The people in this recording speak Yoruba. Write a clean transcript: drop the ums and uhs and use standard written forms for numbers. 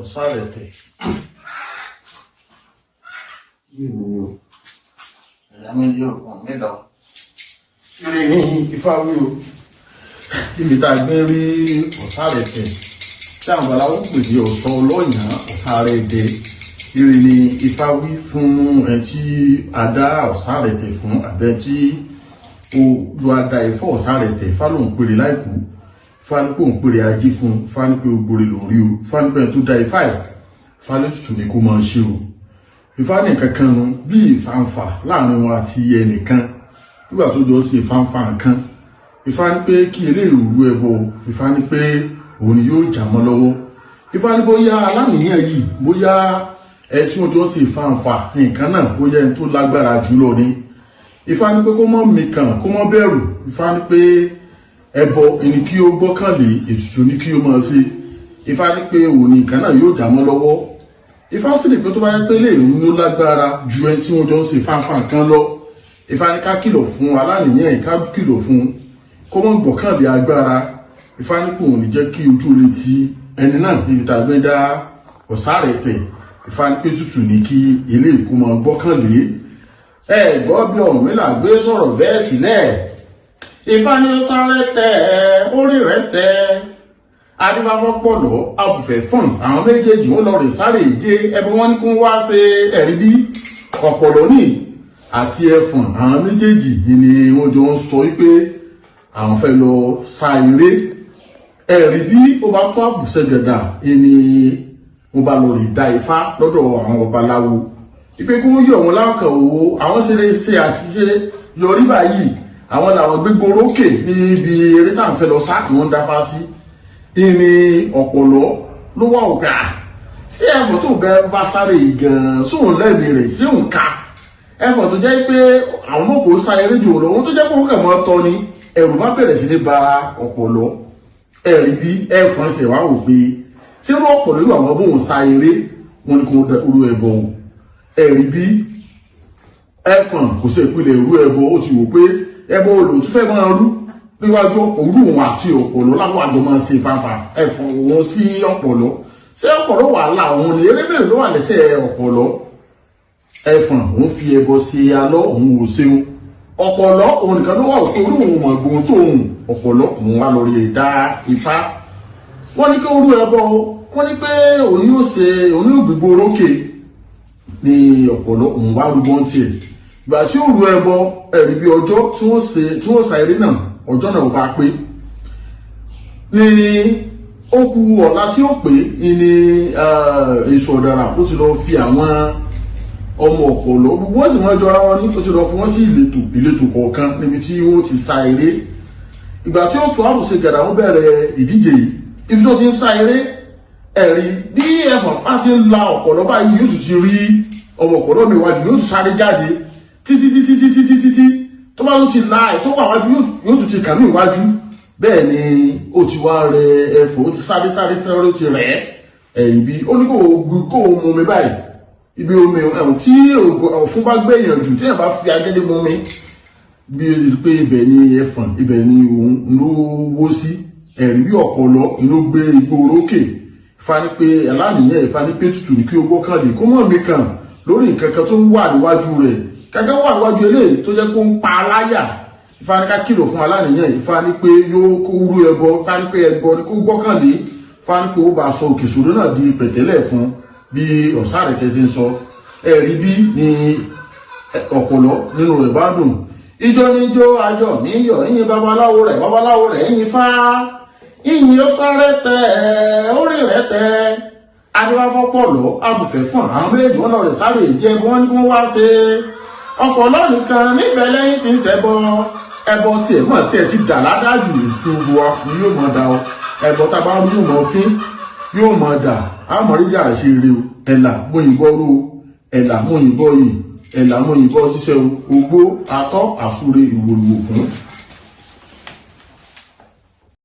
Ọ̀sàrẹ̀tẹ̀. Yìí ni o, ẹ̀yà mi yóò kàn mí lọ. Ire ní Ifá wí o, níbi tá a gbé rí Ọ̀sàrẹ̀tẹ̀ tí àwọn babaláwo pè ní ọ̀sán ọlọ́yàn Ọ̀sàrẹ̀dẹ̀. Ire ní Ifá wí fún ẹni tí a dá Ọ̀sàrẹ̀tẹ̀ fún, àbẹ́ tí olùwàdà Ifá Ọ̀sàrẹ̀tẹ̀. Ifá lòún pèrè láìkú, Ifá ní kò ń pèrè ají fún, Ifá ní pé ògbòrè lòún rí o, Ifá ní pé ẹni tó dá Ifá ẹ̀, Ifá ní tutù ní kó máa ṣe o. Ifá ní kankan nu bí ìfàǹfà láàrin wọn àti ẹnìkan nígbà tó jọ sí ìfàǹfà nǹkan. Ifá ní pé kí eléyìí rú ẹbọ, Ifá ní pé òun ni yóò jà mọ́ lọ́wọ́. Ifá ní bóyá aláníyàn yìí, bóyá ẹ tí wọ́n jọ sí ìfàǹfà nǹkan náà, bóyá ẹni tó lágbára jùlọ ni. Ifá ní pé kó mọ́ mikàn, kó mọ́ bẹ̀rù. Ifá ní pé ẹbọ ni kí ó gbọ́kànlé, ètùtù ní kí ó máa ṣe. Ifá ní pé òun ni nǹkan náà yóò jà mọ́ lọ́wọ́. Ifá sì lè pé tó bá yẹ pé lè ń ló lágbára ju ẹni tí wọ́n jọ ń ṣe fáńfà kan lọ, Ifá ní ká kìlọ̀ fún aláníyàn, ká kìlọ̀ fún kó mọ́ gbọ́kànlé agbára. Ifá ní pé òun ní jẹ́ kí ojú lè ti ẹni náà níbi tá a gbé dá Ọ̀sàrẹ̀tẹ̀. Ifá ní pé tútù ní kí eléyìí kó máa gbọ́kànlé. Ẹ gbọ́ bí Ọ̀rúnmìlà gbé sọ̀rọ̀ bẹ́ẹ̀ sílẹ̀. Ifá ní ó sáré tẹ orí rẹ̀ tẹ adífáfọ́pọ̀lọ́ abùfẹ́ fún àwọn méjèèjì, wọn lọ rè sáré ìgé ẹbí wọn ní kí wọ́n wá ṣe ẹ̀rí bí ọ̀pọ̀lọ́ ní àti ẹfọ̀n. Àwọn méjèèjì ni wọ́n jọ ń sọ wípé àwọn fẹ́ lọ sa eré. Ẹ̀rí bí ó bá tó àbùsẹ̀gẹ̀dà ni wọ́n bá lọ rè dá Ifá lọ́dọ̀ àwọn babaláwo wípé kí wọ́n yọ̀ wọn láǹkà owó àwọn ṣe lè ṣe àṣìṣe yọrí báyìí. Àwọn làwọn gbégbó rókè níbi eré tá à ń fẹ́ lọ sá, ni wọ́n ń dáfá sí. Ìrìn ọ̀pọ̀lọ́ ló wà òkè à sí ẹ̀fọ́ tó bẹ bá sáré yìí gan-an sóun lẹ́mìí rẹ̀ sí òun ká ẹ̀fọ́ tó jẹ́ pé àwọn mọ̀kò sá eré jù lọ, òun tó jẹ́ pé òun kàn mọ́ tọ́ ni. Ẹ̀rù bá bẹ̀rẹ̀ sí ní ba ọ̀pọ̀lọ́. Ẹ̀rí bí ẹ̀fọn tẹ̀ wá wò pé tí irú ọ̀pọ̀lọ́ yóò àwọn bóun sá eré, wọn ni kò rú ẹbọ o. Ẹ̀rí bí ẹ̀fọn kò sí ìpìlẹ̀ irú ẹbọ, ó ti wò pé ẹbọ olóhùn tún fẹ́ máa rú níwájú òru òun àti ọ̀pọ̀lọ́ láwọn àjọ máa ṣe fanfa. Ẹ̀fọn òun sí ọ̀pọ̀lọ́, ṣé ọ̀pọ̀lọ́ wàhálà òun ni eré bẹ̀rẹ̀ ló wà lẹ́sẹ̀ ọ̀pọ̀lọ́. Ẹ̀fọn òun fi ẹbọ sí alọ́ òun ò ṣeun. Ọ̀pọ̀lọ́ òun nìkan ló wà òkú orí òun mọ̀ gbóhùn tó òun. Ọ̀pọ̀lọ́ òun wá lórí ẹ̀dá Ifá, wọ́n ní kí ó rú ẹbọ, wọ́n ní pé òun yóò ṣe, òun yóò gbígbó orókè ní ọ̀pọ̀lọ́ òun wá rúbọ ń tiẹ̀. Ìgbà tí ó rú ẹbọ, ẹ̀rí bí ọjọ́ tí wọ́n ṣe, tí wọ́n sa eré náà, ọjọ́ náà bá pé ní ó kù ọ̀la tí ó pé ní èso ọ̀dàrà, ó ti lọ fi àwọn ọmọ ọ̀pọ̀lọ́ gbogbo wọ́n sì wọ́n jọra wọn ní, ó ti lọ fún wọn sí ìletò ìletò kọ̀ọ̀kan níbi tí wọ́n ti sa eré. Ìgbà tí ó tó àbùsè gàdà, wọ́n bẹ̀rẹ̀ ìdíje yìí. Ibi tó ti ń sa eré, ẹ̀rí bí ẹ̀fọ̀n bá ti ń la ọ̀pọ̀lọ́ báyìí, yóò tún ti rí ọmọ ọ̀pọ̀lọ́ mi wájú, yóò tún sáré jáde títí títí títí títí tí tó bá tún ti la ẹ̀ tó wà wájú, yóò tún ti kà mí wájú. Bẹ́ẹ̀ ni ó ti wá rẹ ẹ̀fọ́, ó ti sáré sáré fẹ́rẹ́, ó ti rẹ̀. Ẹ̀rí bí ó ní kó o mú mi báyìí, ibi omi ẹ̀hún tí ọ̀fun bá gbẹ̀yàn jù, tí ẹ̀ bá fi agẹ́dẹ́ mú mi bí pé ibẹ̀ ni ẹ̀fọ̀n, ibẹ̀ ni òun ló wó sí. Ẹ̀rí bí ọ̀pọ̀lọ́ ló gbé igbó orókè. Ifá ní pé aláàníyàn, Ifá ní pé tutù ní kí ó gbọ́kànlé, kó mọ̀ mí kàn lórí nǹkan kan tó ń wà níwájú rẹ̀, kankan wà níwájú eléyìí tó jẹ́ pé ó ń pa aláyà. Ifá ní ká kìlọ̀ fún aláàníyàn. Ifá ní pé yóò kó rú ẹbọ, Ifá ní pé ẹbọ ní kó gbọ́kànlé. Ifá ní pé ó bá sọ òkè ìṣòro náà di pẹ̀tẹ́lẹ̀ fún bí Ọ̀sàrẹ̀tẹ̀ ṣe ń sọ. Ẹ̀rí bí ní ọ̀pọ̀lọ́ nínú rẹ̀ bá dùn, ijó níjó ayọ̀ níyọ̀, yín babaláwo rẹ̀, babaláwo rẹ̀ yín fá yín, ó sáré tẹ orí rẹ̀ tẹ adúláfọ́pọ̀lọ́ abùfẹ́ fún àwọn méjì, wọn lọ rẹ̀ sáré jẹ́ bí wọ́n ní kí wọ́n wá ṣe. Ọ̀pọ̀lọ́ nìkan níbẹ̀ lẹ́yìn tí ń ṣẹbọ, ẹbọ tiẹ̀ mọ̀ tiẹ̀ ti dà ládájú ìṣubú wa ni yóò mọ̀ dà ọ. Ẹbọ tá a bá rú yóò mọ̀ fín, yóò mọ̀ dà á mọ̀ rí yàrá sí ire o. Ẹ̀là mú ìbọn rú o, ẹ̀là mú ìbọn yìí, ẹ̀là mú ìbọn ṣiṣẹ́ o, ogbó atọ́ àsúre ìwòrìwò fún.